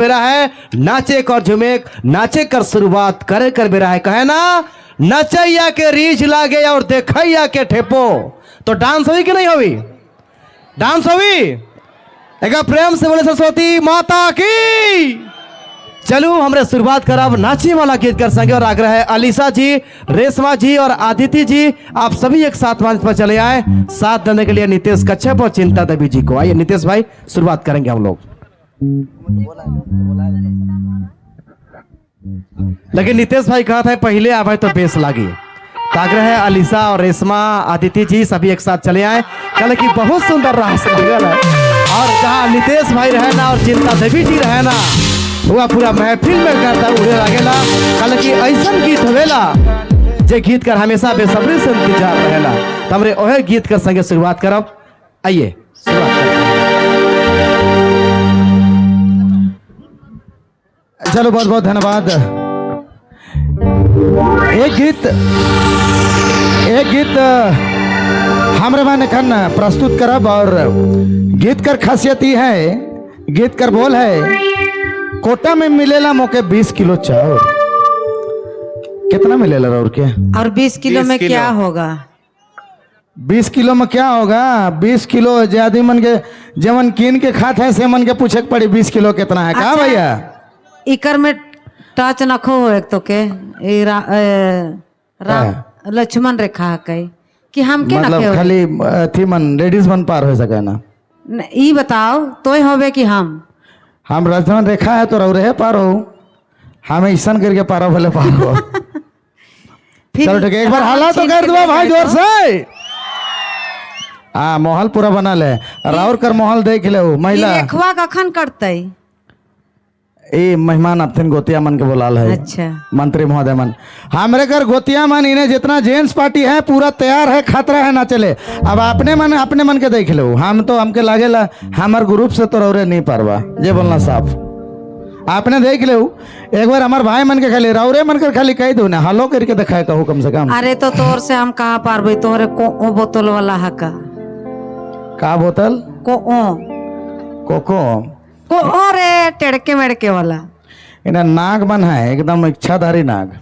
बेरा है, नाचे कर झूमे, नाचे कर शुरुआत करे कर बेरा है। कहे ना, नचैया के रीझ लागे और देखैया के ठेपो। तो डांस हुई कि नहीं हुई? डांस हुई? एक प्रेम से बोले सरस्वती माता की। चलो हमरे शुरुआत करब नाचे वाला गीत कर संगे और आग्रह है अलीसा जी, रेशमा जी और आदिति जी, आप सभी एक साथ मंच पर चले आए साथ देने के लिए नितेश कच्छप और चिंता देवी जी को। आइए नितेश भाई, शुरुआत करेंगे हम लोग। लेकिन नितेश भाई कहा था पहले आवे तो बेस लागी। तो आग्रह है अलीसा और रेशमा, आदिति जी सभी एक साथ चले आए। कल की बहुत सुंदर रास लगल है और जहाँ नितेश भाई रहे ना और चिंता देवी जी रहे ना, वह पूरा महफिल में करता उड़े लागेला। कल की ऐसा गीत होवेला जे गीत कर हमेशा बेसब्री से इंतजार रहेला। तो हमरे ओहे गीत कर संगे शुरुआत करब। आइए शुरुआत करब। चलो बहुत बहुत धन्यवाद। एक गीत, एक गीत हमरे माने खन प्रस्तुत करब और गीत कर खासियत ही है, गीत कर बोल है, कोटा में मिलेला मोके 20 किलो चावल। कितना मिलेला और के? और 20 किलो 20 में किलो। क्या होगा? 20 किलो में क्या होगा? 20 किलो ज्यादा मन के जमन कीन के खात है से मन के पूछे के पड़ी 20 किलो कितना है। का अच्छा। भैया इकर में टच नखो हो एक तो के ए राम लक्ष्मण रेखा के कि हम के मतलब नखे हो? खाली अथी मन लेडीज मन पार हो सके ना? न, ई बताओ तोय होबे कि हम? हम लक्ष्मण रेखा है तो रहे पार हो, हम ऐसा करके पार हो भले पार हो। फिर चलो ठीक है, एक बार हाला तो छीन कर के दो ले भाई जाए जोर तो। से। हाँ माहौल पूरा बना ले, राउर कर माहौल देख ले ई महिला। रेखवा कखन कटतै? ए मेहमान आपथिन गोतिया मन के बोलाल है। अच्छा। मंत्री महोदय मन हमरे घर गोतिया मन इन्हें जितना जेंट्स पार्टी है पूरा तैयार है, खतरा है ना चले। अब अपने मन अपने मन के देख लो, हम तो हमके लागेला हमार ग्रुप से तो रौरे नहीं पारवा जे बोलना साफ। आपने देख ले एक बार हमार भाई मन के खाली रौरे मन के खाली कह दो ना, हलो करके दिखाए कहू कम से कम। अरे तो तोर से हम कहाँ पारबै, तोहरे को ओ बोतल वाला हका। का बोतल? को ओ। कोको। को ओ रे टेड़के मेड़के वाला। इन्हें नाग मन है एकदम इच्छाधारी नाग।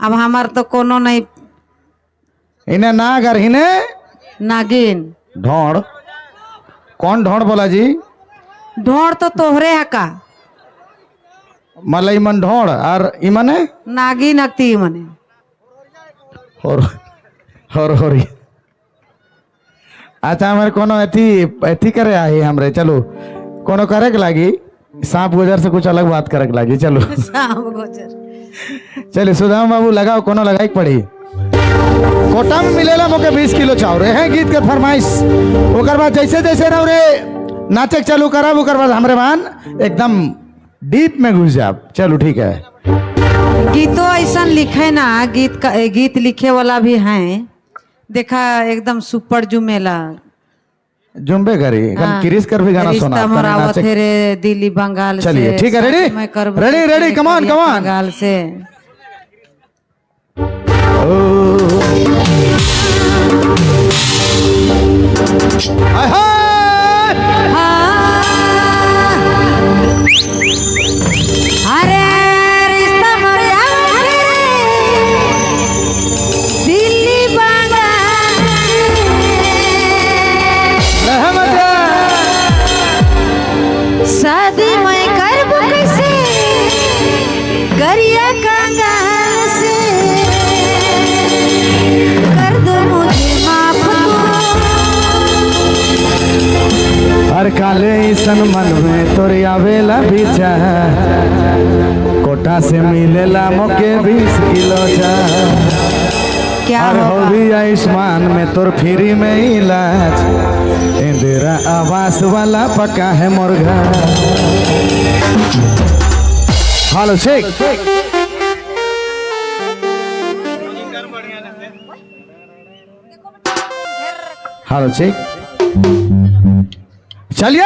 अब हमार तो कोनो नहीं। इन्हें नाग और इन्हें नागिन। ढोड़। कौन ढोड़ बोला जी? ढोड़ तो तोहरे हका। मतलब इमन ढोड़ और इमन है नागिन हकती मने। और होरी। अच्छा हमारे कोनो अथी अथी करे आई हमरे, चलो कोनो करे के लागी सांप गुजर से कुछ अलग बात करे के लागी। चलो सांप गुजर। चलिए सुदाम बाबू लगाओ, कोनो लगाई के पड़ी। कोटा में मिलेला मोके 20 किलो चाउर है गीत के फरमाइश। ओकर बाद जैसे जैसे रहो रे नाचे के चालू करब, ओकर बाद हमरे मान एकदम डीप में घुस जाब। चलो ठीक है। गीतो ऐसा लिखे ना, गीत का गीत लिखे वाला भी हैं देखा एकदम सुपर जुमेला। जुम्बे करी हाँ। किरिस कर भी गाना रिश्ता सुना मोर तने आवत नाचे। है रे दिल्ली बंगाल से। चलिए, ठीक है, रेडी? मैं करबो रेडी, कैसे रेडी, कम ऑन, करिया कम ऑन। कंगाल से। हाय हाय। हाँ। अरे रिश्ता मोर आवत है दिल्ली बंगाल से। रहमत। शादी मैं करबो कैसे करिया कंगाल से। कर दो मुझे माफ तू। हर काले ईसन मन में तोरी आवेला बीचा, कोटा से मिलेला मोके 20 किलो चा। क्या हर होगा? होवी आयुष्मान में तोर फ्री में इलाज, इंदिरा आवास वाला पक्का है मुर्गा। हेलो शेख। हेलो शेख चलिए।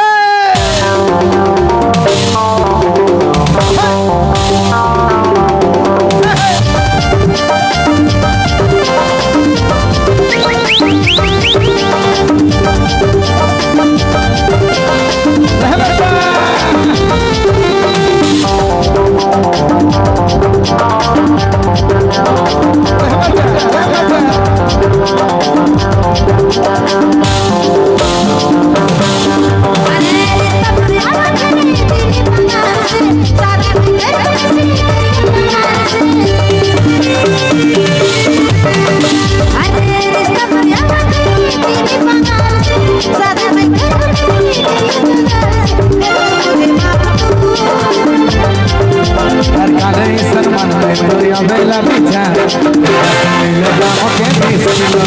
में तोरिया बेला बिचार मिलेला मोके 20 किलो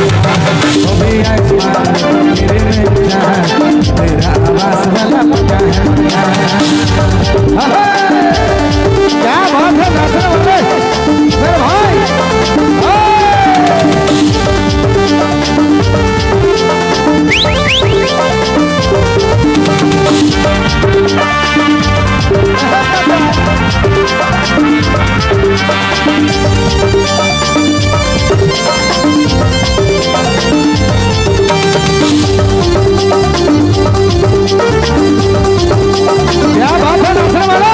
हो भी आयुष्मान मेरे में जान तेरा आवास वाला मकान। क्या बात है नाचने वाले मेरे भाई! क्या बात है नाचने वाले!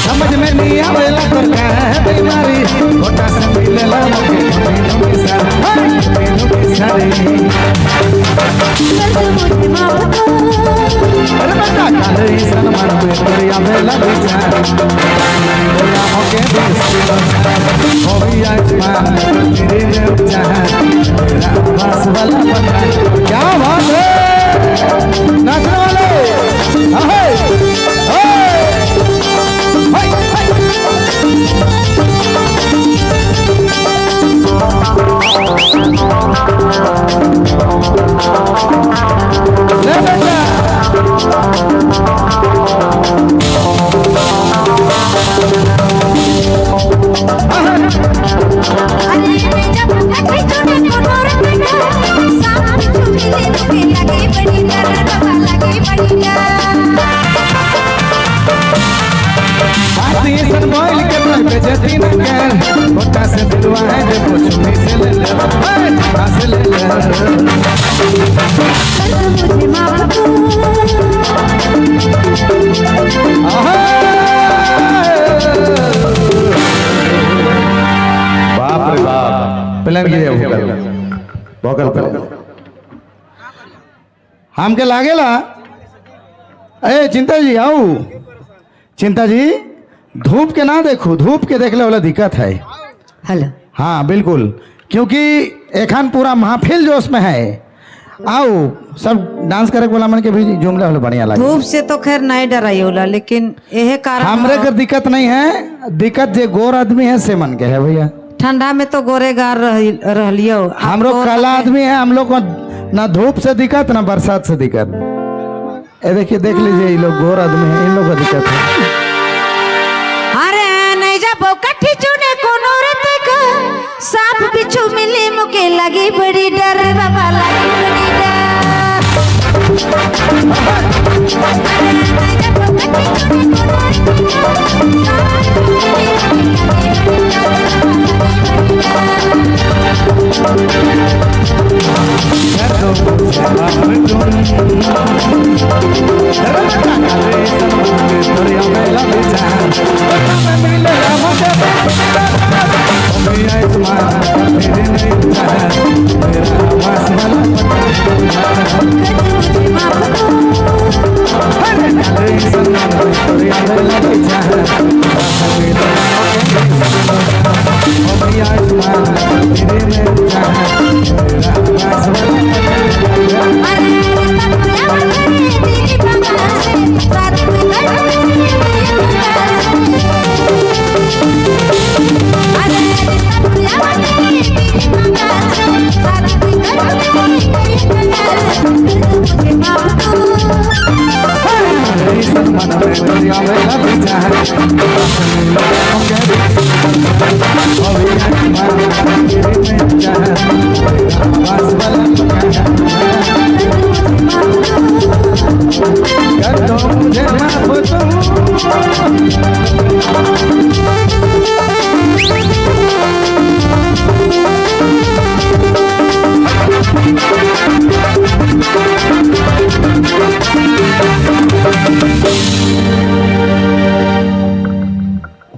समझ में नहीं आवेला तोर का है बीमारी, गोटा से मिलेला मोके ढूंढी ढूंढी सारी, ढूंढी ढूंढी सारी। अरे बेटा, काले सलमान में तोरिया बेला बिचार मिलेला मोके 20 किलो हो भी आयुष्मान मेरे में जान तेरा आवास वाला मकान। क्या बात है नाचने वाले! अहे ओए हाय हाय! ले बेटा! बात ये सन मोइल के तोय बेजती न कर, गोटा से दिलवा है जे पूछुनी से ले ले, ओए ठंडा से ले ले। आहा! बाप रे बाप, प्लान गिरे vocal vocal plan हमके लागेला। ए चिंता जी, आओ चिंता जी, धूप के ना देखो, धूप के देखले वाला दिक्कत है। हेलो। हाँ बिल्कुल, क्योंकि एखान पूरा महफिल जोश में है। आओ सब डांस करे वाला मन के भी जुमला वाला बढ़िया लगे। धूप से तो खैर नहीं डराई होला, लेकिन यह कारण हमरे के दिक्कत नहीं है, दिक्कत जे गोर आदमी है से मन के है भैया। ठंडा में तो गोरेगार रहलियो। हम लोग काला आदमी है, हम लोग को ना धूप से दिक्कत ना बरसात से दिक्कत। ये देखिए, देख लीजिए, ये लोग गोर आदमी है, इन लोग को दिक्कत है। अरे नहीं जब कठी चुने कोनो रतक सांप बिच्छू मिले मुके लगी बड़ी डर बाबा, लगी बड़ी डर। अरे नहीं जब कठी चुने कोनो रतक सांप बिच्छू मिले मुके लगी बड़ी डर बाबा, लगी बड़ी डर। कर दो मुझे माफ तुम। अरे बेटा, काले सलमान में तोरिया बेला बिचार में मिलेगा मुझे मेरे नहीं मेरा आवास वाला अरे काले सलमान में तोरिया बेला बिचार मेरे में मेरा आवास वाला। अरे तेरी बाबा से साथ में अरे तेरी बाबा से साथ में मुझे मन में तोरिया बेला बिचार कर दो मुझे माफ तुम।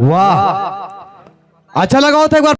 वाह, अच्छा लगा होता एक बार।